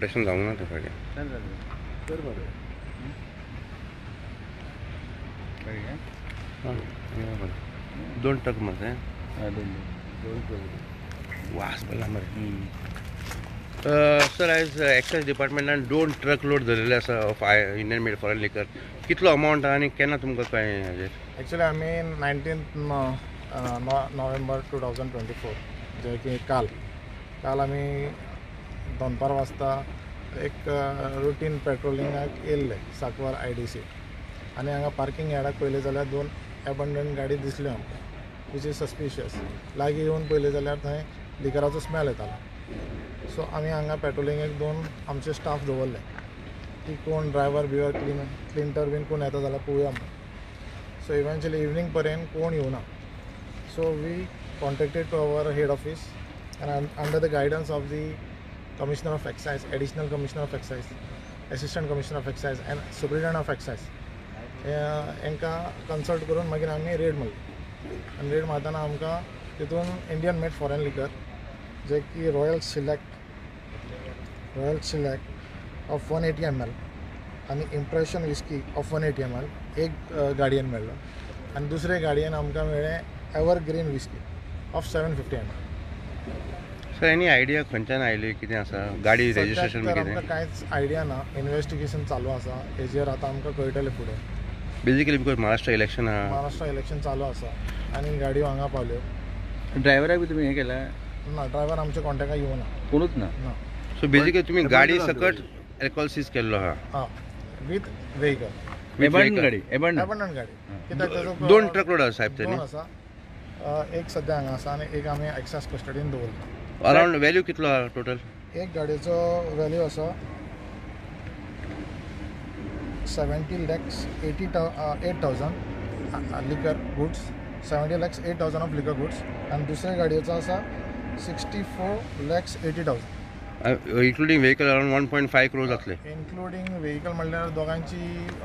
Operation जावंक ना ते फाटीं. दोन ट्रक मरे, वास पडला मरे. सर, आयज एक्सायज डिपार्टमेंटान 2 ट्रक लोड धरलेले आसा of Indian made foreign liquor. कितलो अमावंट आनी केन्ना तुमकां कळ्ळें हाजेर? एक्चुअली आमी 19 नोव्हेंबर 2024, जे की काल काल आमी दनपार वाजता एक रुटीन पेट्रोलिंगाक येयल्ले साकवार IDC आनी हांगा पार्किंग यार्डाक पळयलें जाल्यार 2 एबंडन गाडी दिसल्यो आमकां, which is suspicious. लागीं येवन पळयलें जाल्यार थंय लिकराचो स्मेल येतालो. सो आमी हांगा पेट्रोलिंगेक 2 आमचे स्टाफ दवरले की कोण ड्रायवर बिवर क्लिंटर बीन कोण येता जाल्यार पळोवया म्हणून. सो इवेंच्युअली इवनींग पर्यंत कोण येवना. So we contacted to our head office and under the guidance of the Commissioner of Excise, Additional Commissioner of Excise, Assistant Commissioner of Excise and Superintendent of Excise हांकां consult करून मागीर आमी red मारली. आनी red मारतना आमकां तितून Indian made foreign liquor जे की रॉयल सिलेक्ट ऑफ 180 ml आनी इम्प्रेशन विस्की ऑफ 180 ml एक गाडयेन मेळ्ळो आनी दुसरे गाडयेन आमकां मेळ्ळें evergreen whisky of 750 ml. Sir, any idea खंयच्यान आयली, कितें आसा गाडी रजिस्ट्रेशन? तर आमकां कांयच आयडिया ना, इन्वेस्टिगेशन चालू आसा हेजेर, आतां आमकां कळटलें फुडें. बेजिकली because Maharashtra election आहा, महाराष्ट्र इलेक्शन चालू आसा आनी गाडयो हांगा पावल्यो. ड्रायव्हराक बी तुमी हें केलां? ना, ड्रायव्हर आमच्या कॉन्टेक्टाक येवना, कोणूच ना. सो बेजिकली तुमी गाडी सकट अल्कोहोल सीज केल्लो आहा? हां, विथ व्हेकल. एबंडन गाडी, एबंडन गाडी. कित्याक 2 ट्रक लोड आसा साहेब? दोन आसा, एक सद्या हांगा आसा आनी एक आमी एक्सायज कस्टडीन दवरला. अरावंड व्हॅल्यू कितलो आहा टोटल? एक गाडयेचो व्हॅल्यू आसा 70,88,000 liquor goods, 70,08,000 of liquor goods. आनी दुसरे गाडयेचो आसा 64,80,000. इन्क्लुडींग व्हेकल अरावंड 1.5 crore जातले. इन्क्लुडींग व्हेकल म्हणल्यार दोगांची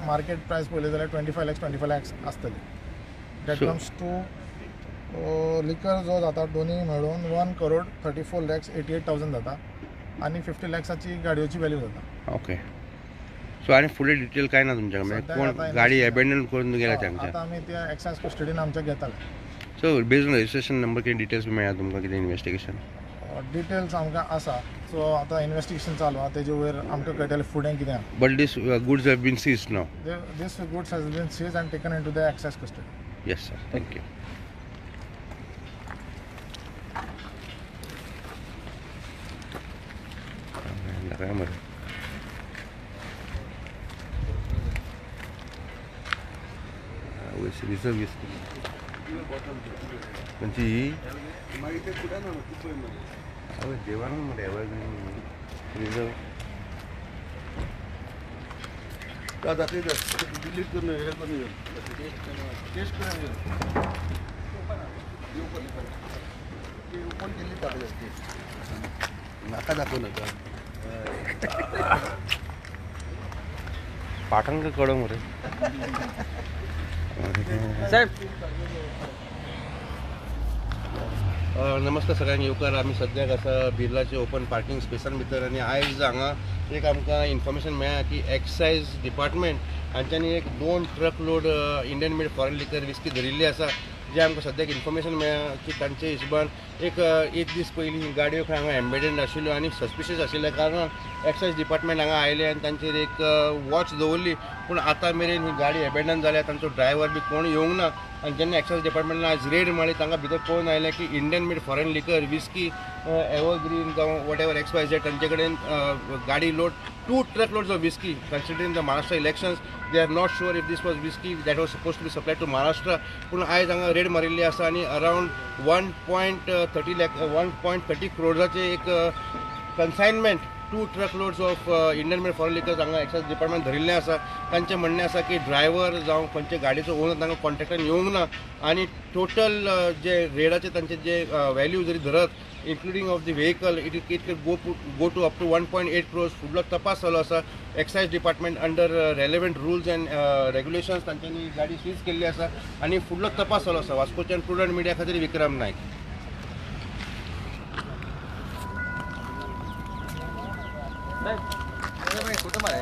मार्केट प्रायस पळयली जाल्यार 25 lakhs 25 lakhs आसतली. That comes to liquor जो जाता दोन्ही मेळून 1,34,88,000 जाता आनी 50 lakhsाची गाडयेची व्हॅल्यू जाता. ओके, सो आनी फुडें डिटेल काय ना तुमच्या कडेन? कोण गाडी एबेंडन करून गेल्या तांच्या? आतां आमी त्या एक्सायज कस्टडीन आमच्या घेताले. So based on registration number कितें डिटेल्स मेळ्ळा तुमकां, कितें इन्वेस्टिगेशन डिटेल्स आमकां आसा? सो आतां इन्वेस्टिगेशन चालू आहा, तेजे वयर आमकां कळटलें फुडें कितें आहा. But this goods have been seized now? This goods has been seized and taken into the excise custody. Yes sir, thank you. मरे रिजर्व विस्की खंयची ही? आवय देवान मरे, एवरग्रीन रिजर्व. नाका दाखवू नका. पाठांक कडो मरे साहेब. नमस्कार सगळ्यांक येवकार. आमी सद्याक आसा बिर्लाचे ओपन पार्किंग स्पेसान भितर आनी आयज हांगा एक आमकां इन्फॉर्मेशन मेळ्ळा की एक्सायज डिपार्टमेंट हांच्यांनी एक 2 truck load Indian made foreign liquor whisky धरिल्ली आसा. जे आमकां सद्याक इन्फॉर्मेशन मेळ्ळा की तांचे हिशोबान एक एक दीस पयलीं ही गाडयो खंय हांगा एम्बेडेड आशिल्ल्यो आनी सस्पिशियस आशिल्ल्या कारणान एक्सायज डिपार्टमेंट हांगा आयले आनी तांचेर एक वॉच दवरली. पूण आतां मेरेन ही गाडी एबेंडन जाल्या, तांचो ड्रायव्हर बी कोण येवंक ना. आनी जेन्ना एक्सायज डिपार्टमेंटान आयज रेड मारली तांकां भितर पळोवन आयलें की Indian made foreign liquor whisky evergreen जावं what ever XYZ तांचे कडेन गाडी load 2 truck loads of whisky. Considering the Maharashtra elections, they are not sure if this was whisky that was suppose to be supply to Maharashtra. पूण आयज हांगा red मारिल्ली आसा आनी अरावंड 1.30 lakh 1.30 क्रोर्साचे एक consignment 2 truck loads of Indian made foreign liquors हांगा excise department धरिल्लें आसा. तांचें म्हणणें आसा की ड्रायव्हर जावं खंयचे गाडयेचो ओनर तांकां कॉन्टेक्टान येवंक ना आनी टोटल जे रेडाचे तांचे जे व्हॅल्यू जरी धरत including of the vehicle it can go to up to 1.8 crores. फुडलो तपास चालू आसा. Excise department under relevant rules and regulations तांच्यांनी गाडी सीज केल्ली आसा आनी फुडलो तपास चालू आसा. वास्कोच्यान प्रुडंट मिडिया खातीर विक्रम नायक. साहेब, फोटो मारे.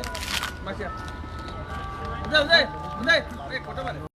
मातशें. उदय, उदय, उदय, फोटो मारे.